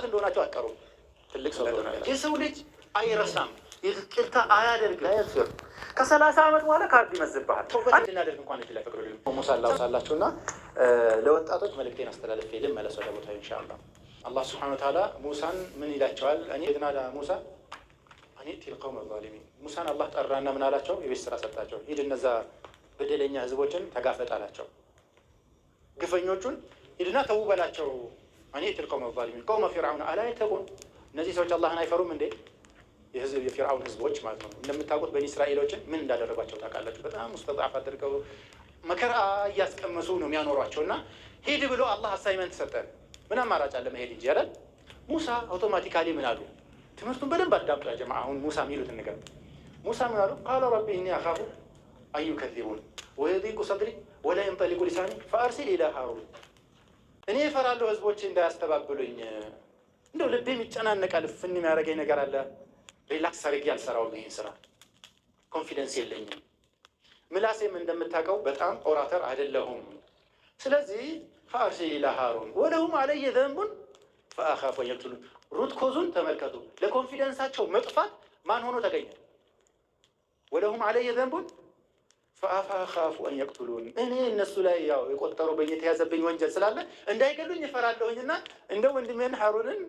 ወጣት እንደሆናቸው አትቀሩም። ትልቅ ሰው ትሆናላችሁ። የሰው ልጅ አይረሳም፣ ይቅርታ አያደርግም። ከ30 ዓመት በኋላ ካርድ ይመዝብሃል። ተውበት እንድናደርግ እንኳን እድል አይፈቅዱልንም። ሙሳ ላውሳላችሁ እና ለወጣቶች መልእክቴን አስተላልፌ ልመለስ ወደ ቦታው ኢንሻአላህ። አላህ سبحانه وتعالى ሙሳን ምን ይላቸዋል? እኔ نادى موسى أن ائت القوم الظالمين። ሙሳን አላህ ጠራና ምን አላቸው? የቤት ስራ ሰጣቸው። ሂድ እነዛ በደለኛ ህዝቦችን ተጋፈጥ አላቸው። ግፈኞቹን ሂድና ተው በላቸው። أن ائت القوم الظالمين قوم فرعون ألا يتقون። እነዚህ ሰዎች አላህን አይፈሩም እንዴ? የህዝብ የፊርዓውን ህዝቦች ማለት ነው። እንደምታውቁት በኒ እስራኤሎችን ምን እንዳደረጓቸው ታውቃላችሁ። በጣም مستضعف አድርገው መከራ እያስቀመሱ ነው የሚያኖሯቸው። እና ሂድ ብሎ አላህ assignment ሰጠ። ምን አማራጭ አለ? መሄድ እንጂ አይደል? ሙሳ automatically ምን አሉ? ትምህርቱን በደንብ አዳምጡ يا جماعة። አሁን ሙሳ የሚሉትን ነገር ሙሳ ምን አሉ? قال رب إني أخاف أن يكذبون ويضيق صدري ولا ينطلق لساني فأرسل إلى هارون። እኔ እፈራለሁ ህዝቦች እንዳያስተባብሉኝ፣ እንደው ልቤም ይጨናነቃል፣ ፍን የሚያደርገኝ ነገር አለ። Relax አድርጌ አልሰራውም ይሄን ስራ፣ confidence የለኝም። ምላሴም እንደምታውቀው በጣም orator አይደለሁም። ስለዚህ فأرسل إلى هارون ولهم علي ذنب فأخاف أن يقتلون። Root cause ኡን ተመልከቱ። ለ confidence ኣቸው መጥፋት ማን ሆኖ ተገኘ? ولهم علي ذنب فأخاف أن يقتلون። እኔ እነሱ ላይ ያው የቆጠሩብኝ የተያዘብኝ ወንጀል ስላለ እንዳይገሉኝ እፈራለሁኝና እንደ ወንድሜን ሀሩንን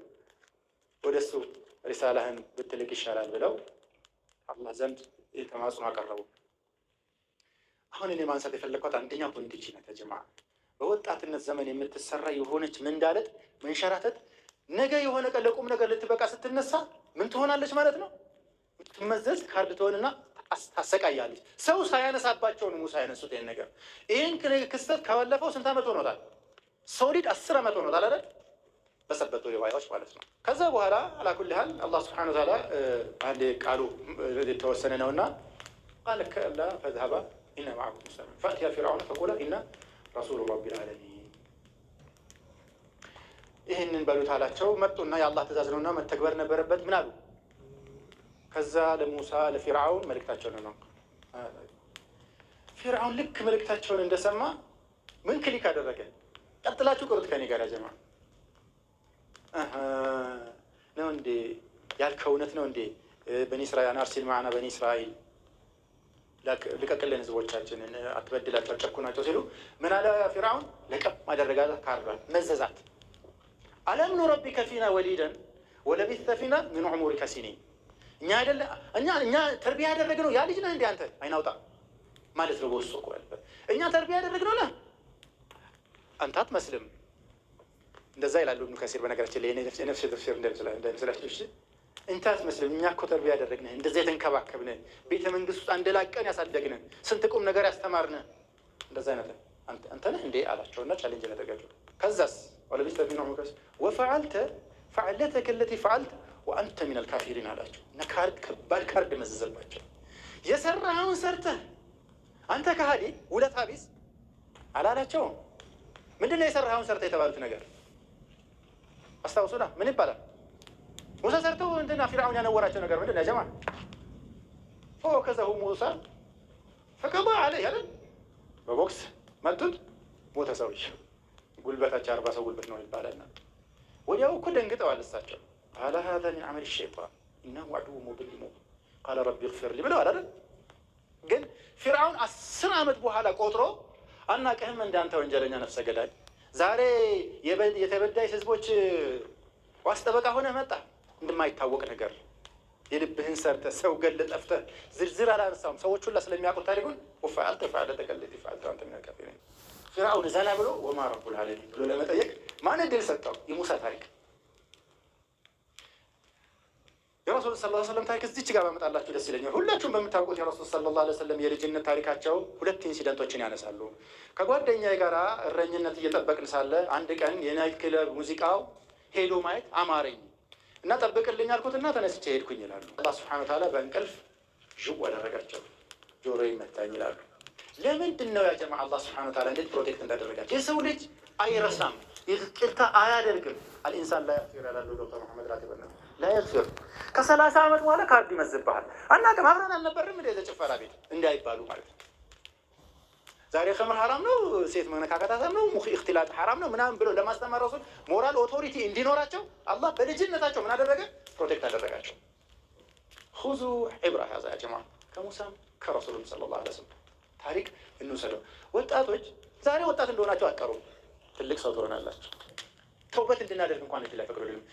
ወደ እሱ ሪሳላህን ብትልክ ይሻላል ብለው አላህ ዘንድ ተማጽኖ አቀረቡ። አሁን እኔ ማንሳት የፈለግኳት አንደኛው point ይቺ ናት። ጀማ፣ በወጣትነት ዘመን የምትሰራ የሆነች መንዳለጥ፣ መንሸራተት ነገ የሆነ ቀን ለቁም ነገር ልትበቃ ስትነሳ ምን ትሆናለች ማለት ነው? ትመዘዝ ካርድ ትሆንና ታሰቃያለች። ሰው ሳያነሳባቸው ነው ሙሳ ያነሱት ይህን ነገር። ይህን ክስተት ካለፈው ስንት ዓመት ሆኖታል? Solid 10 ዓመት ሆኖታል አይደል? በሰበቱ ሪዋያዎች ማለት ነው። ከዛ በኋላ على كل حال አላህ سبحانه وتعالى አንድ ቃሉ የተወሰነ ነውና قال كلا فاذهبا إنا معكم مستمعون فأتيا فرعون فقولا إنا رسول رب العالمين። ይህንን በሉት አላቸው። መጡና የአላህ ትእዛዝ ነውና መተግበር ነበረበት። ምን አሉ? ከዛ ለሙሳ ለፊርዓውን መልእክታቸውን ነው። ፊርዓውን ልክ መልእክታቸውን እንደሰማ ምን click አደረገ? ቀጥላችሁ ቅሩት ከኔ ጋር ጀማ። ነው እንዴ ያልከው እውነት ነው እንዴ? بني إسرائيل أرسل معنا بني إسرائيل፣ ልቀቅልን ህዝቦቻችንን፣ አትበድላቸው፣ አጨኩናቸው ሲሉ ምን አለ ፊርዓውን? ለቀም አደረጋት፣ ካርዷን መዘዛት። ألم نربك فينا وليدا ولبثت فينا من عمرك سنين። እኛ አይደለ እኛ ተርቢያ ያደረግነው ያ ልጅ ነህ እንዴ አንተ? አይናውጣ ማለት ነው። በውስጡ እኮ ያለበት እኛ ተርቢያ ያደረግነው ነህ አንተ አትመስልም። እንደዛ ይላሉ ኢብኑ ከሲር። በነገራችን ላይ የነፍስ ተፍሲር እንዳይመስላችሁ እሺ። እንተ አትመስልም። እኛ እኮ ተርቢያ ያደረግንህ፣ እንደዛ የተንከባከብንህ፣ ቤተ መንግስት ውስጥ አንደላቀን ያሳደግንህ፣ ስንት ቁም ነገር ያስተማርንህ እንደዛ አይነት አንተ ነህ እንዴ አላቸውና challenge ያደረጋቸው። ከዛስ ولبثت فينا عمرك وفعلت فعلتك التي فعلت وأنت من الكافرين አላቸው። እና ካርድ፣ ከባድ ካርድ መዘዘባቸው። የሰራኸውን ሰርተህ አንተ ከሃዲ ውለታ ቢስ አላላቸውም። ምንድን ነው የሰራኸውን ሰርተህ የተባሉት ነገር አስታውሱና፣ ምን ይባላል? ሙሳ ሰርተው እንትና ፊርዓውን ያነወራቸው ነገር ምንድን ነው? ጀማ፣ فوكزه موسى فقضى عليه አይደል? በቦክስ መቱት፣ ሞተ ሰውዬው። ጉልበታቸው 40 ሰው ጉልበት ነው ይባላል። ወዲያው እኮ ደንግጠዋል እሳቸው። قال هذا من عمل الشيطان إنه عدو مضل مبين قال رب اغفر لي ብለዋል አይደል? ግን ፊርዓውን 10 ዓመት በኋላ ቆጥሮ አናቅህም እንዳንተ ወንጀለኛ ነፍሰ ገዳይ ዛሬ የተበዳይ ህዝቦች ዋስ ጠበቃ ሆነህ መጣ። እንደማይታወቅ ነገር የልብህን ሰርተህ ሰው ገለ ጠፍተህ ዝርዝር አላነሳውም። ሰዎች ሁላ ስለሚያውቁት ታሪኩን وفعلت فعلتك التي فعلت وأنت من الكافرين። ፊርዓውን ዘና ብሎ وما رب العالمين ብሎ ለመጠየቅ ማን እድል ሰጠው? የሙሳ ታሪክ፣ የረሱል صلى الله عليه وسلم ታሪክ እዚች ጋር ባመጣላችሁ ደስ ይለኛል። ሁላችሁም በምታውቁት የረሱል صلى الله عليه وسلم የልጅነት ታሪካቸው ሁለት incident ኦችን ያነሳሉ። ከጓደኛዬ ጋር እረኝነት እየጠበቅን ሳለ አንድ ቀን የ night club ሙዚቃው ሄዶ ማየት አማረኝ እና ጠብቅልኝ አልኩትና ተነስቼ ሄድኩኝ ይላሉ። አላህ سبحانه وتعالى በእንቅልፍ ዥው አደረጋቸው። ጆሮ መታኝ ይላሉ። ለምንድን ነው يا جماعة አላህ سبحانه وتعالى እንዴት protect እንዳደረጋቸው? የሰው ልጅ አይረሳም፣ ይቅርታ አያደርግም። الإنسان لا يغفر ይላሉ ዶክተር መሐመድ ራቲብ፣ لا يغفر። ከ30 ዓመት በኋላ ካርድ ይመዝብሃል። አናውቅም፣ አብረን አልነበርም እንደ ጭፈራ ቤት እንዳይባሉ ማለት ነው። ዛሬ ኸምር ሐራም ነው፣ ሴት መነካከት ሐራም ነው፣ اختلاط ሐራም ነው ምናምን ብሎ ለማስተማር ረሱል moral authority እንዲኖራቸው አላህ በልጅነታቸው ምን አደረገ? Protect አደረጋቸው። خذوا عبرة هذا يا جماعة፣ ከሙሳም ከረሱሉም صلى الله عليه وسلم ታሪክ እንውሰደው። ወጣቶች ዛሬ ወጣት እንደሆናቸው አትቀሩም፣ ትልቅ ሰው ትሆናላችሁ። ተውበት እንድናደርግ እንኳን እድል አይፈቅዱልንም።